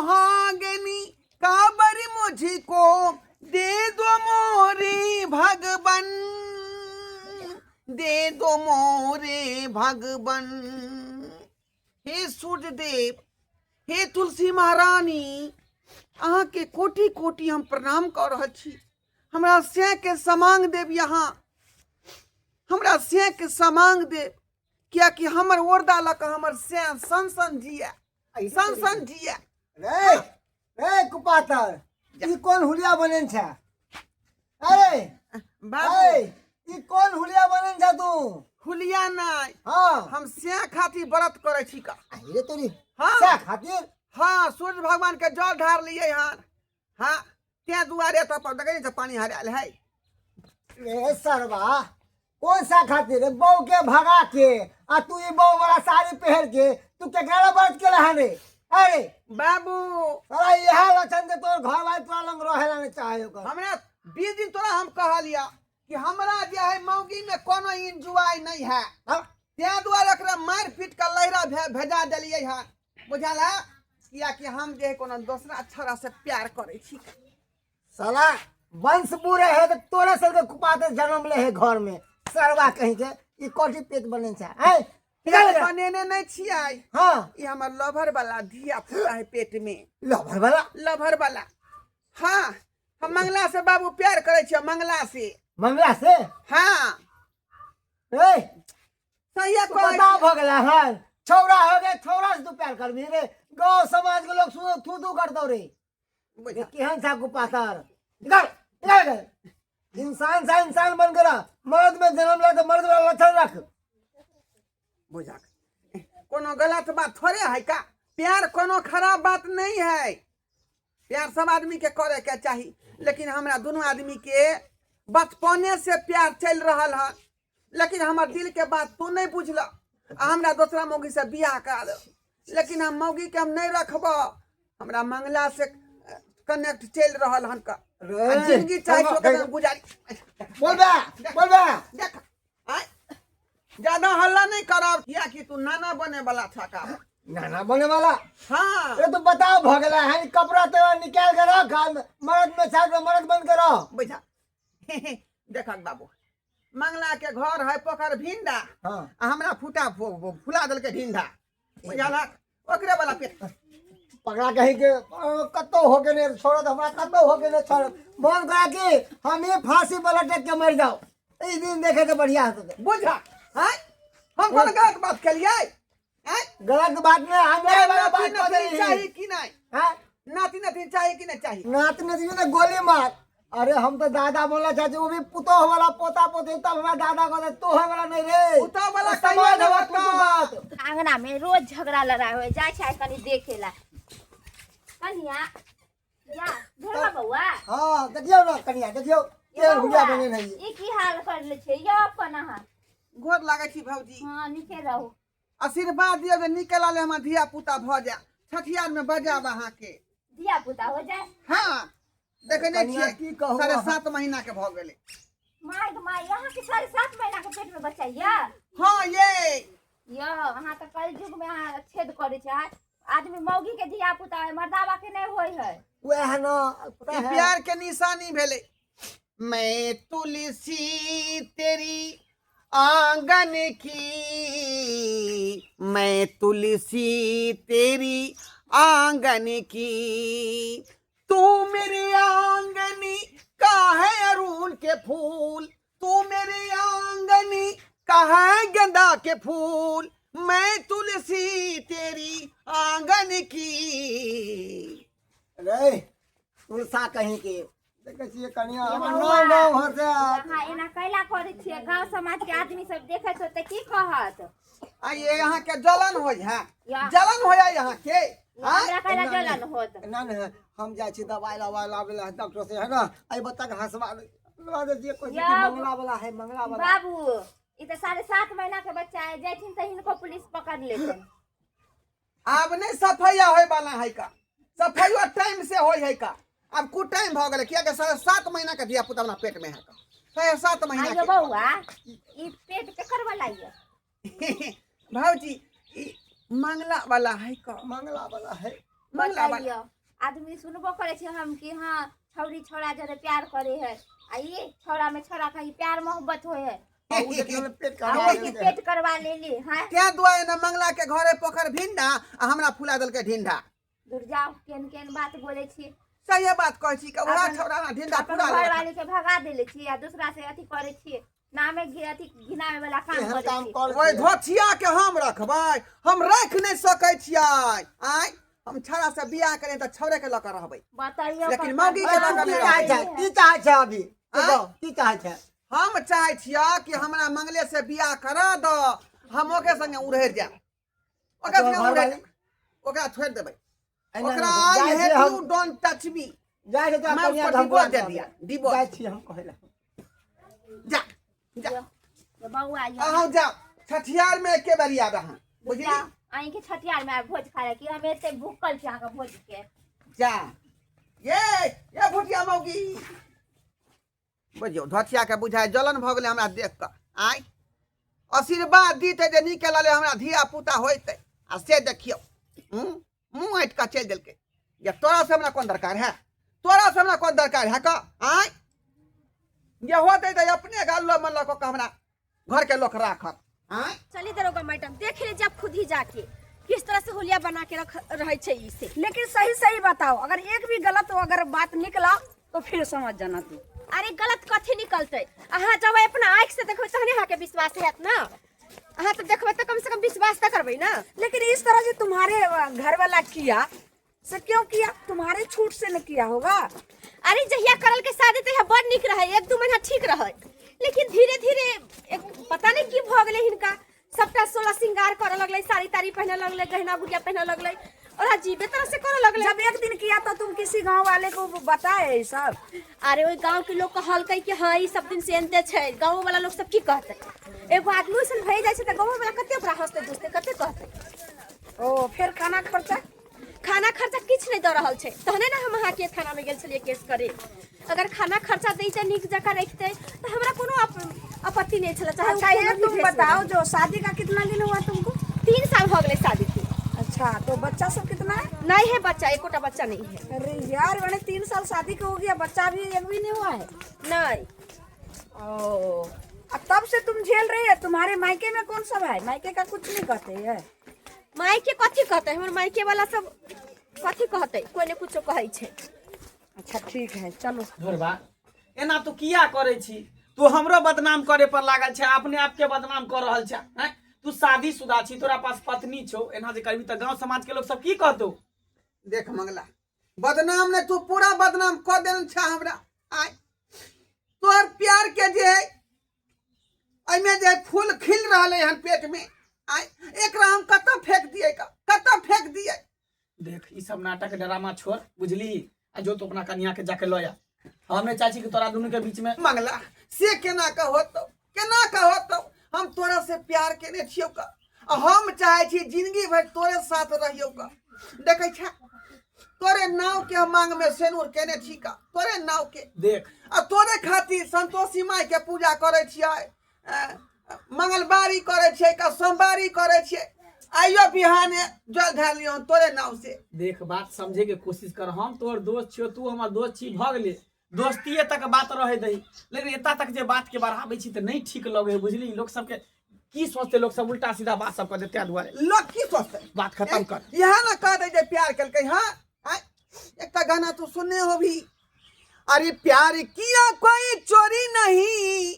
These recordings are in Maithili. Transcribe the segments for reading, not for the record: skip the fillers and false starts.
सुहागनी काबर मुझको दे दो मोरे भगवन, दे दो मोरे भगवन। हे सूर्य देव, हे तुलसी महारानी, अहाँके कोटि कोटि हम प्रणाम कऽ रहल छी। हमरा के समांग देब, यहाँ हमरा के समांग देब, कियाकि हमर ओरदा लऽ कऽ हमर सैं सन सन जिया, सन सन जिया। रे रे कुपातर, ई कोन हुलिया बनेन छै? अरे बाबू, ए, ई कोन हुलिया बनेन छै तू? हुलिया नहि। हाँ। हम सैं खातिर व्रत करै छी का। अरे तोरी। हाँ। सैं खातिर? हाँ, सूर्य भगवान के जल ढार लिए हन। हाँ, तें दुआरे तऽ पर देखै नहि छै पानी हरायल है। रे सरवा, कौन सा खातिर रे? बहू के भगा के आ तू ई बहू वाला साड़ी पहन के तू केकरा ला व्रत केला हन रे? अरे बाबू, साला इहा लक्षण जे तोर घर वाली तोरा लंग रहेला नहीं चाहे ओकर। हमरा 20 दिन तोरा हम कहलिया कि हमरा जे है मौगी में कोनो इंजुआई नहीं है। हाँ? तें दुआरे एकरा मारि पीट के लहरा भेजा देलियै हन, बुझल है? कियाकि हम जे है कोनो दोसरा छौड़ा से प्यार करै छी। साला वंश बुरे है तो तोरे सब के कुपाते जन्म ले है घर में, सरवा कहीं के ई कोठी पेट बने छै। हैं, निकाल एकरा। बनेने नहीं छियै। हाँ। ई हमर लभर वाला धिया पुता है पेट में। लभर वाला? लभर वाला। हाँ, हम मंगला से बाबू प्यार करै छियै, मंगला से। मंगला से? हाँ। ए, सही तू कहै बताओ छियै। भऽ गेलै हन, छौड़ा हो गए, छौड़ा से तू प्यार करबी रे? गाँव समाज के लोग सुनो थू थू कर दो रे। बुझा। केहन सा कुपातर, निकल निकल निकल। इंसान सा इंसान बन कर रह। मर्द में जन्म ले तो मर्द वाला लक्षण रख। बुझा, कोनो गलत बात थोड़े है का? प्यार कोनो खराब बात नहीं है, प्यार सब आदमी के करे के चाही। लेकिन हमरा दुनू आदमी के बचपने से प्यार चल रहा है, लेकिन हमर दिल के बात तू नहीं बुझल आ हमरा दोसरा मौगी से बियाह करा दे। लेकिन हम मौगी के हम नहीं रखब, हमरा मंगला से कनेक्ट चल रहा हन का। रे, आ जिंदगी चाहे बोल तो बे, ओकरा गुजारी। बोल बे, बोल बे। देख, आय, ज्यादा हल्ला नहीं करब, कियाकि तू नाना बने वाला था का। नाना बने वाला? हाँ। ये तो बताओ भगला है, कपड़ा तो निकाल के रख, मर्द में छाक मर्द बन के रह। बैठा। देखक बाबू, मंगला के घर है पोखर भिंडा। हाँ। आ हमरा फूटा फुला देलकै ढिंढा, बुझलक? ओकरे वाला पेट पकड़ा कहीं के, कत्तो हो के नहीं छोड़त हमरा, कत्तो हो के नहीं छोड़त। मन करा कि हम ही फांसी पर लटक के मर जाओ, ई दिन देखे तो बढ़िया होते। बुझा, हैं? हम कोन गलत बात केलियै? हैं? गलत बात में हम नहीं वाला बात नाती कर नथिन रही। चाही कि नहीं? हैं? नाती नथिन चाही कि नहीं चाही? नाती नथिन तो गोली मार। अरे हम तो दादा बोलना चाहते, वो भी पुतोह वाला पोता पोती, तब हमारा दादा को तो वाला नहीं रे। पुतोह वाला तो कहियो समाज नहीं हवा होता। तू बात। आंगना में रोज झगड़ा लड़ाई हो जाए छै, कनी देखेला। कनिया जा भेलवा बौआ। हाँ, देखियौ ना कनिया, देखियौ ये के हुलिया बौआ, बने नहीं। ई की हाल कर ले छै यो अपन अहाँ? गोर लागै छी भौजी। हाँ, नीके रहू। आशीर्वाद दियौ जे नीके लाले हमर धिया पुता भऽ जाय, छठियार में बजाब अहाँके। धिया पुता हो जाए? हाँ, देखे नहीं कनिया छियै, की कहू साढ़े अहाँ? सात महीना के भऽ गेलै। My गे my, अहाँ के 7.5 महीना के पेट में बच्चा या? हाँ, ये। यो, अहाँ तऽ कलयुग में अहाँ छेद करै छै। आदमी मौगी के धिया पुता है, मर्दावा के नहीं होय है। वएह न, पता ई है। प्यार के निशानी भेलै। मैं तुलसी तेरी आंगन की, मैं तुलसी तेरी आंगन की, तू मेरे आंगनी का है अरुण के फूल, तू मेरे आंगनी का है गेंदा के फूल, मैं तुलसी तेरी आंगन की। रे तुलसा कहीं के देखै छियै कनिया, ये हमर बौआ, नाम गाँव हसे। अहाँ एना कैला करै छियै? गाँव समाज के आदमी सब देखैत होतै, की कहत? आ ये यहाँ के जलन होइ है। या। जलन हो जाए यहाँ के, हाँ? हमरा कैला जलन होत? ना ना, हम जाइ छी दवाई लवाई लाबै ला डॉक्टर से, है ना? एहि बच्चा के हंसवा दे दै छियै, कहै छै कि या। मंगला वाला है, मंगला वाला। बाबू, ई तऽ 7.5 महीना के बच्चा है, जैथिन तऽ हिनको पुलिस पकड़ लेतन। आब नहीं सफैया होय वाला है का, सफैया टाइम से होय है का। आब कुछ टाइम भऽ गेलै, कियाकि 7.5 महीना के धिया पुता अपना पेट में है का, 7.5 महीना आइयो के। बौआ, ई पेट केकर वाला ये? भौजी, ई मंगला वाला है का। मंगला वाला है। मंगला वाला। बताइयो आदमी सुनबो करे छै हम कि हाँ छौरी छौड़ा जरे प्यार करे है आ ई छौड़ा में छौड़ा कहीं प्यार मोहब्बत होय है। आ उ देखियो ने पेट आ करवा ओहि के लेलकै। पेट करवा लेली। हाँ तें दुआरे ने मंगला के घरे पोखर भिंडा आ हमरा फुला देलकै ढिंढा। दूर जाओ, केहन केहन बात बोले छी। सही बात कहै छी कि वएह छौड़ा ने ढिंढा अपन फुला घर देलकै। वाली के भगा देले छी आ दूसरा से अथी करे छी, नामे अथी घिनावे वाला काम एहन करे काम छी। कर ओहि धोथिया के हम रखबै? हम राखि नहि सकै छियै। आँय, हम छौड़ा से बियाह करें तऽ छौड़े के लऽ कऽ रहबै। बताइयो। लेकिन कका, मौगी के लऽ कऽ की नहि चाहै रहबै। छै? की चाहै छै अभी? आँय? कहो, की चाहै छै? हम चाहै छियै कि हमरा मंगले से बियाह करा दऽ, हम ओकरे संगे उड़हरि जायब। ओकरा तोहर संगे उड़हरि घरवाली? जायब। ओकरा छोड़ि देबै। एना ओकरा नहि, आई जाइ हेट छियै you, हम। Don't touch me. जाइ छियै तोरा मैं कनिया उसको के हम डिवोर्स दे बुला दिया, के डिवोर्स। जाइ छियै हम कहै लए। जा जा। यो बौआ यो। अहाँ जाओ, छठियार में एके बेरी आब अहाँ, बुझली? जाओ, अहीं के छठियार में आब भोज खा ले कि हम एते भूखल छी अहाँके भोज के। जा ये ये भुटिया मौगी, बुझियौ धोतिया के बुझाइ जलन भऽ गेलै हमरा देख कऽ। आइ आशीर्वाद दीते जे नीक लले हमरा धिया पुता होइतै, आ से देखियौ मुँह ऐठ कऽ चलि देलकै। जे तोरा से हमरा कोन दरकार है? तोरा से हमरा कोन दरकार है का? आँय, जे होतै तऽ अपने गल्लो मल्लो कऽ के हमरा घर के लोक राखत। आँय, चलिए दरोगा मैडम, देख लीजिए आप खुद ही जाके किस तरह से हुलिया बना के रख रहे छे इसे। लेकिन सही सही बताओ, अगर एक भी गलत अगर बात निकला तो फिर समझ जाना तू। अरे गलत कथी निकलते? अहाँ जब अपना आँख से देखबै तहने अहाँके विश्वास हैत ना। अहाँ तो देखबै तो कम से कम विश्वास तो करबै ना। लेकिन इस तरह से तुम्हारे घर वाला किया से क्यों किया? तुम्हारे छूट से न किया होगा। अरे जहिया करल के शादी तहिया बड़ नीक रहे, 1-2 महीना ठीक रहे, लेकिन धीरे धीरे एक पता नहीं की भऽ गेलै हिनका, सबटा सोलह श्रृंगार करऽ लगलै, साड़ी ताड़ी पहने लगलै, गहना गुड़िया पहने लगलै और अजीबे तरह से करऽ लगलै। जब एक दिन किया तो तुम किसी गांव वाले को बताए ये सब? अरे ओहि गांव के लोग कहलकै कि हाँ ई सब दिन से एनते छै, गांव वाला लोग सब की कहतै? एगो आदमी ओइसन भए जाइ छै तऽ गांव वाला कते ओकरा हंसतै दुसतै, कते कहतै? ओ फिर खाना खर्चा? खाना खर्चा किछु नहि दऽ रहल छै, तहने ने हम अहाँके थाना में गेल छलियै केस करे। अगर खाना खर्चा दैते नीक जकाँ रखिते तऽ हमरा कोनो आपत्ति नहि छलै। चाहे ओ अच्छा, ये कोनो भी तुम भेष में बताओ रहै। जो शादी का कितना दिन हुआ तुमको? 3 साल हो गए शादी के। अच्छा, तो बच्चा सब कितना है? नहीं है बच्चा, एकोटा बच्चा नहीं है। अरे यार, मैंने 3 साल शादी के हो गया, बच्चा भी एक भी नहीं हुआ है? नहीं। ओ, अब तब से तुम झेल रही है। तुम्हारे मायके में कौन सब है? मायके का कुछ नहीं कहते है? मायके कथी कहते? हमर मायके वाला सब कथी कहते? कोई ने कुछो कहै छै। अच्छा ठीक है, चलो। धोरबा, एना तू किया करे छी? तू हमरो बदनाम करे पर लागल छै, अपने आप के बदनाम कर रहल छै। हैं? तू शादीशुदा छी, तोरा पास पत्नी छौ, एना जे करबी तऽ गांव समाज के लोग सब की कहतौ? देख मंगला, बदनाम ने तू पूरा बदनाम कऽ देने छ हमरा। आय तोहर प्यार के जे है एहिमे जे फूल खिल रहलै हन पेट में, आय एकरा हम कतऽ फेंक दिए का? कतऽ फेंक दिए? देख, ई सब नाटक ड्रामा छोड़, बुझली? आ जो तू अपना कनिया के जाके लऽ आ। हम नहीं चाहै छी कि तोरा दुनू के बीच में। मंगला, से केना के होतौ? केना के होतौ? हम तोरा से प्यार केने छियौ का, आ हम चाहै छी जिंदगी भरि तोरे साथ रहियौ का। देखै छा, तोरे नाव के हम मांग में सेनूर केने छी का, तोरे नाव के। देख, आ तोरे खातिर संतोषी माई के पूजा करै छियै, मंगलवारी करै छियै का, सोमवारी करै छियै, आइयो बिहाने जल ढार लियौ तोरे नाव से। देख, बात समझे के कोशिश कर। हम तोहर दोस्त छियो, तू हमर दोस्त छी, भऽ गेलै दोस्तिये तक बात रहे दही, लेकिन एतऽ तक जे बात के बढ़ाबै छी तऽ नहीं ठीक लगे है, बुझली? लोक सबके की सोचते? लोक सब उल्टा सीधा बात सब कहते, ताहि दुआरे। लोक की सोचते? बात खत्म कर। इएह ने कह दे जे प्यार केलकै। हाँ, आँय, एकटा गाना तू सुनने होबी, अरे प्यार किया कोई चोरी नहीं,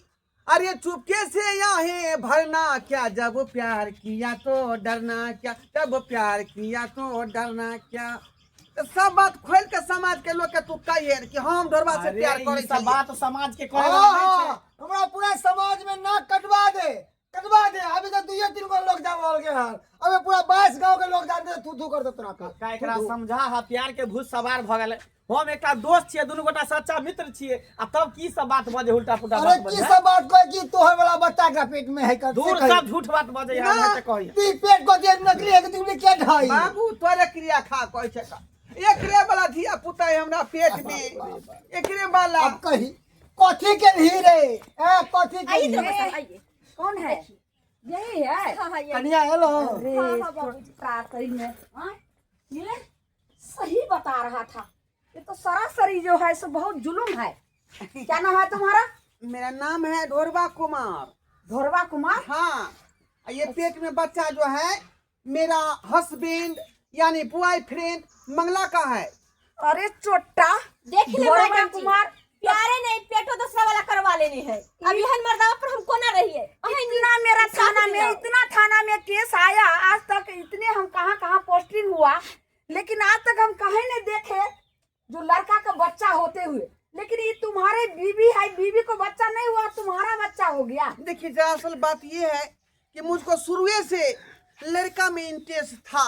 अरे चुपके से आहे भरना क्या, जब प्यार किया तो डरना क्या, जब प्यार किया तो डरना क्या। तो सब बात खोल के समाज के लोग के तू कहिए कि हम ढोरबा से अरे, प्यार ई करै सब छलियै। बात समाज के कहे वाला नहीं छै। हाँ, हमरा पूरा समाज में नाक कटवा दे, कटवा दे। अभी तो 2-3 गो लोग जान रहल के हन, अबे पूरा 22 गांव के लोग जान दे, थू थू कर दे तोरा के। का एकरा समझा हा, प्यार के भूत सवार भ गेलै। हम एकटा दोस्त छियै, दुनू गोटा सच्चा मित्र छियै, आ तब की सब बात बजे उल्टा पुल्टा अरे बात की बजे? सब बात कहे कि तोहर वाला बच्चा के पेट में है कर, से दूर कही। सब झूठ बात बजे है, हमरा तऽ कहैया। ती पेट को दे नकली है कि डुप्लीकेट है? बाबू तोरे क्रिया खा कहै छै का। एकरे वाला धिया पुता है हमरा पेट में, एकरे वाला। अब कही कथी के ही रे, ए कथी के आइए ही? दरोगा साहब, आइए। कौन है? यही है? हाँ, हाँ, यही। कनिया हेलो। अरे, हाँ, हाँ, बाबूजी। छोटा सही में। हाँ? ये सही बता रहा था। ये तो सरासरी जो है सो बहुत जुलुम है। क्या नाम है तुम्हारा? मेरा नाम है ढोरबा कुमार। धोरवा कुमार? हाँ, ये पेट में बच्चा जो है मेरा हस्बैंड यानी बॉयफ्रेंड मंगला का है। अरे चोट्टा, देख ले धोरवा मैडम जी, कुमार। प्यारे नहीं पेटो दूसरा वाला करवा लेने है। अब यहन मर्दावा पर हम कोना रहिए? इतना मेरा साथ थाना में में जाओ। इतना थाना में केस आया आज तक, इतने हम कहाँ कहाँ पोस्टिंग हुआ, लेकिन आज तक हम कहीं नहीं देखे जो लड़का का बच्चा होते हुए। लेकिन ये तुम्हारे बीवी है, बीवी को बच्चा नहीं हुआ, तुम्हारा बच्चा हो गया। देखिए दरअसल बात ये है कि मुझको शुरुए से लड़का में इंटरेस्ट था,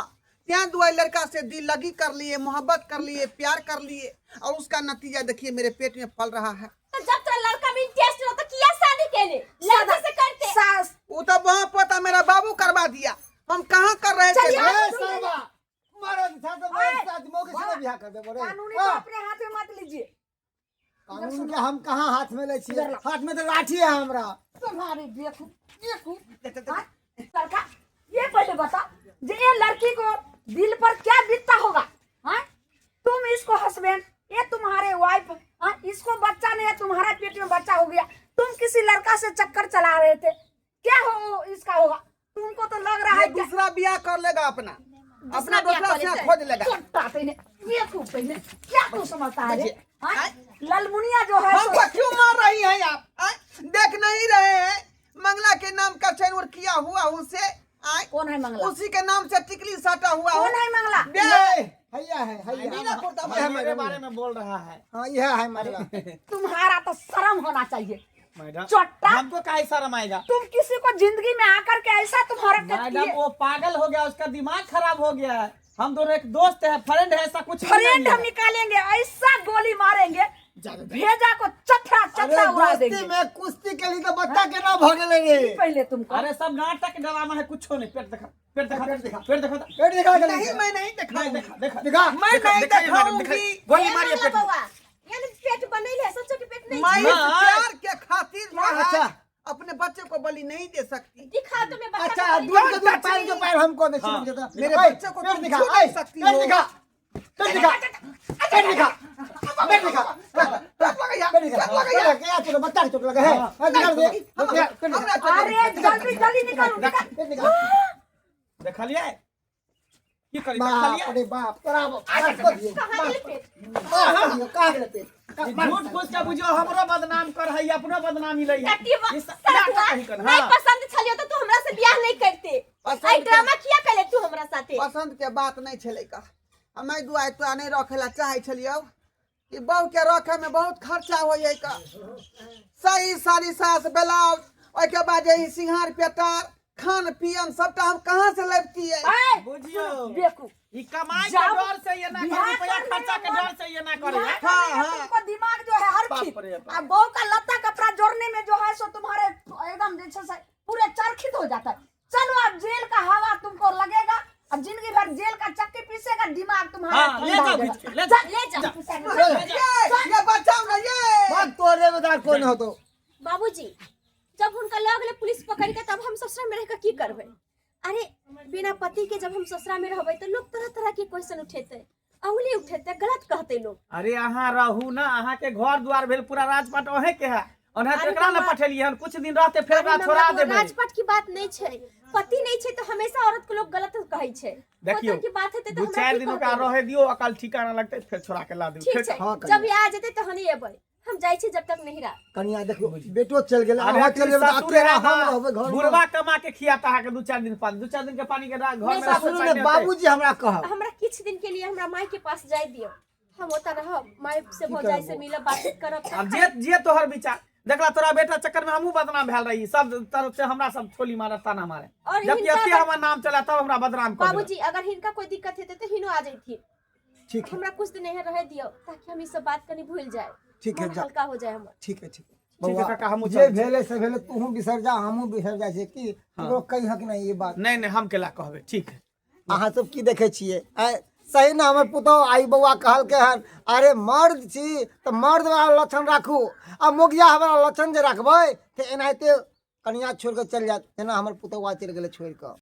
त्या दुआ लड़का से दिल लगी कर लिए, मोहब्बत कर लिए, प्यार कर लिए, और उसका नतीजा देखिए मेरे पेट में फल रहा है। तो जब तोरा लड़का में इंटरेस्ट रहो तो किया शादी के लिए लड़के से करते? सास वो तो वहाँ पोता मेरा बाबू करवा दिया, हम कहाँ कर रहे थे? ए सरवा, मारो साथ मारो साथ मौके से बियाह कर देबो रे। कानूनी को हाँ, अपने हाथ में मत लीजिए। कानून के हम कहाँ हाथ में लै छियै? हाथ में तो लाठी है हमरा। तुम्हारे देखो देखो, हाँ? लड़का ये पहले बता जे ये लड़की को दिल पर क्या बीतता होगा? हाँ? तुम इसको हस्बैंड, ये तुम्हारे वाइफ, हाँ? इसको बच्चा नहीं है, तुम्हारा पेट में बच्चा हो गया, तुम किसी लड़का से चक्कर चला रहे थे, क्या हो इसका होगा? तुमको तो लग रहा ये है क्या- दूसरा ब्याह कर लेगा, अपना अपना ब्याह दूसरा कर से लेता है। खोज लेगा। चोट्टा पहने, ये क्यों पहने, क्या तू समझता है रे? हाँ? ललमुनिया जो है सो- हमको क्यों मार रही हैं आप? आय? देख नहीं रहे हैं मंगला के नाम का चैन किया हुआ उसे? आय? कौन है मंगला? उसी के नाम से टिकली साटा हुआ हो। कौन है मंगला? ब्याह। ये हैया है, हैया। मीना कुर्ता ये है मेरे मैडम। बारे में बोल रहा है। हाँ, यह है मंगला। तुम्हारा तो शर्म होना चाहिए मैडम चोट्टा। हमको काहे शर्म आएगा? तुम किसी को जिंदगी में आकर के ऐसा तुम्हारा मैडम किए। वो पागल हो गया, उसका दिमाग खराब हो गया है। हम दोनों एक दोस्त है, फ्रेंड है, ऐसा कुछ भी फ्रेंड नहीं हम है। निकालेंगे, ऐसा गोली मारेंगे भेजा को चथरा अरे चथरा उड़ा दोस्ती देंगे। में कुश्ती के लिए तो बच्चा के ना भगेले रे। पहले तुमको अरे सब नाटक ड्रामा है, कुछ नहीं। पेट दिखा, पेट दिखा, पेट दिखा, पेट दिखा। पेट दिखा के नहीं मैं नहीं नहीं दिखाऊंगी। देखा देखा दिखा। मैं देखा, नहीं दिखाइए मैडम, दिखाऊंगी। दिखाइए। गोली मारिए पेट में। बउआ यानी पेट बनैल है, सोचो कि पेट नहीं। मैं इस हाँ। प्यार के खातिर जो है अच्छा। अपने बच्चे को बलि नहीं दे सकती। दिखा तो मैं बच्चा अच्छा को बलि दूध के दूध पैर के पैर हमको दे। हाँ। मेरे बच्चे को पेट तुम दिखा, छू नहीं ऐ, सकती पेट हो। दिखा, पेट दिखा, पेट दिखा, पेट दिखा, पेट दिखा। क्या चोट बच्चा के चोट लगे है? हाँ, दिखा दे। पेट दिखा, अरे जल्दी जल्दी निकालो, निकाल। पेट दिखा। देखा लिया की करी? देखा बाप लिया? रे बाप, तोरा मार को दियो, कहाँ गेल पेट? मार को दियो, कहाँ गेलै पेट? ई झूठ फूस के बुझियो हमरो बदनाम कर है, अपनो बदनामी लै है। कटी ई नाटक कही कन, नहीं हाँ। पसंद छलियो तो तू हमरा से बियाह नहीं करते। पसंद आई के- ड्रामा किया कले तू हमरा साथे? पसंद के बात नहीं छलै का, हमें दुआ तोरा नहीं रखे ला चाहे छलियौ कि बहू के रखे में बहुत खर्चा हो है का। सही साड़ी सास ब्लाउज, ओहिके बाद यही सिंगार पेटार खान पियन सबटा हम कहाँ से लबतियै? ऐ, बुझियो बेवकूफ। ई कमाई के जब डर से ये ना करे, बिहार रुपया करने खर्चा के में डर से ये ना करे। बिहार हाँ, करने में हाँ। तुमको दिमाग जो है हर बाप रे बाप। अब बहू का लत्ता कपड़ा जोड़ने में जो है सो तुम्हारे एकदम जैसे से पूरे चरखित हो जाता है। चलो अब जेल का हवा तुमको लगेगा, अब जिंदगी भर जेल का चक्की पीसेगा, दिमाग तुम्हारा हाँ, ले ठंडा जाओ हो खींच के, जाएगा। ले जाओ। ले जाओ। ये ये बचाओ ना ये। बात तोरे बेदार कौन हो तो? बाबूजी जब हुनका लग गेलै पुलिस पकड़ के तब हम ससुरा में रह के की करबै? अरे बिना पति के जब हम ससुरा में रहबै तो लोग तरह तरह के क्वेश्चन उठेतै, अंगुली उठेतै, गलत कहतै लोग। अरे अहाँ रहू ना, अहाँ के घर द्वार भेल पूरा राजपाट ओहे के है, ओन्हे अरे एकरा ना बाबा। पठेलियै हन, कुछ दिन रहते फेर अरे ओकरा मामा, छोड़ा वो देबै। राजपाट की बात नहीं छै, पति नहीं छै तो हमेशा औरत के लोग गलत कहै छै। देखियौ, कोई तरह की बात हेतै तो दू हमरा चारि की दिन ओकरा कहतै लोग? रहे दियौ, अकल ठिकाना लगतै फेर छोड़ा के ला दियौ। ठीक फेर छै, हाँ, कनिया। जब ई आ जेतै तहने एबै, हम जाइ छी जब तक नहीं रह। कनिया देखियौ, बेटो चलि गेल, अरे अहाँ चलि जेबै तऽ ससुर अकेला है हम ना, रहबै घर में। बुढ़वा कमा के खियाता अहाँके 2-4 दिन पानी, 2-4 दिन के पानी के घर में नहीं, राशन सुनू पानी ने हेतै। बाबूजी हमरा कहब। हमरा किछ दिन के लिए हमरा माय के पास जाय दियौ, हम ओतऽ रहब, माय से भौजाई से मिलब, बातचीत करब। आब जे जे तोहर विचार देखला, तोरा बेटा चक्कर में हमहूँ बदनाम भेल रही, सब तरफ से हमरा सब छोली मारे, ताना मारे, और जबकि हिनका एते हमर नाम चला तब हमरा बदनाम कर देलक। बाबूजी अगर हिनका कोई दिक्कत हेतै तऽ हिनो आ जैथिन। ठीक है, हमरा कुछ दिन यहाँ रहे दियौ ताकि हम ई सब बात कनी भूल जाए, ठीक है, मन जा। हल्का हो जाए हमर। ठीक है, ठीक है। ठीक है, बौआ, काका, हमहूँ जे चलै छी। भेलै से भेलै, तूहू बिसरि जा, हमहूँ बिसरि जाइ छियै की ककरो कहिहक नहि ई बात। नहीं नहीं, हम केला कहबै, ठीक है। अहाँ सब की देखै छियै? आँय, सही ने हमर पुतहु आई बौआ कहलकै हन, अरे मर्द छी तऽ मर्द वाला लक्षण राखू, आ मोगिया वाला लक्षण जे राखबै तऽ एनाहिते कनिया छोड़ि कऽ चलि जायत, जेना हमर पुतहुआ चलि गेलै छोड़ि कऽ।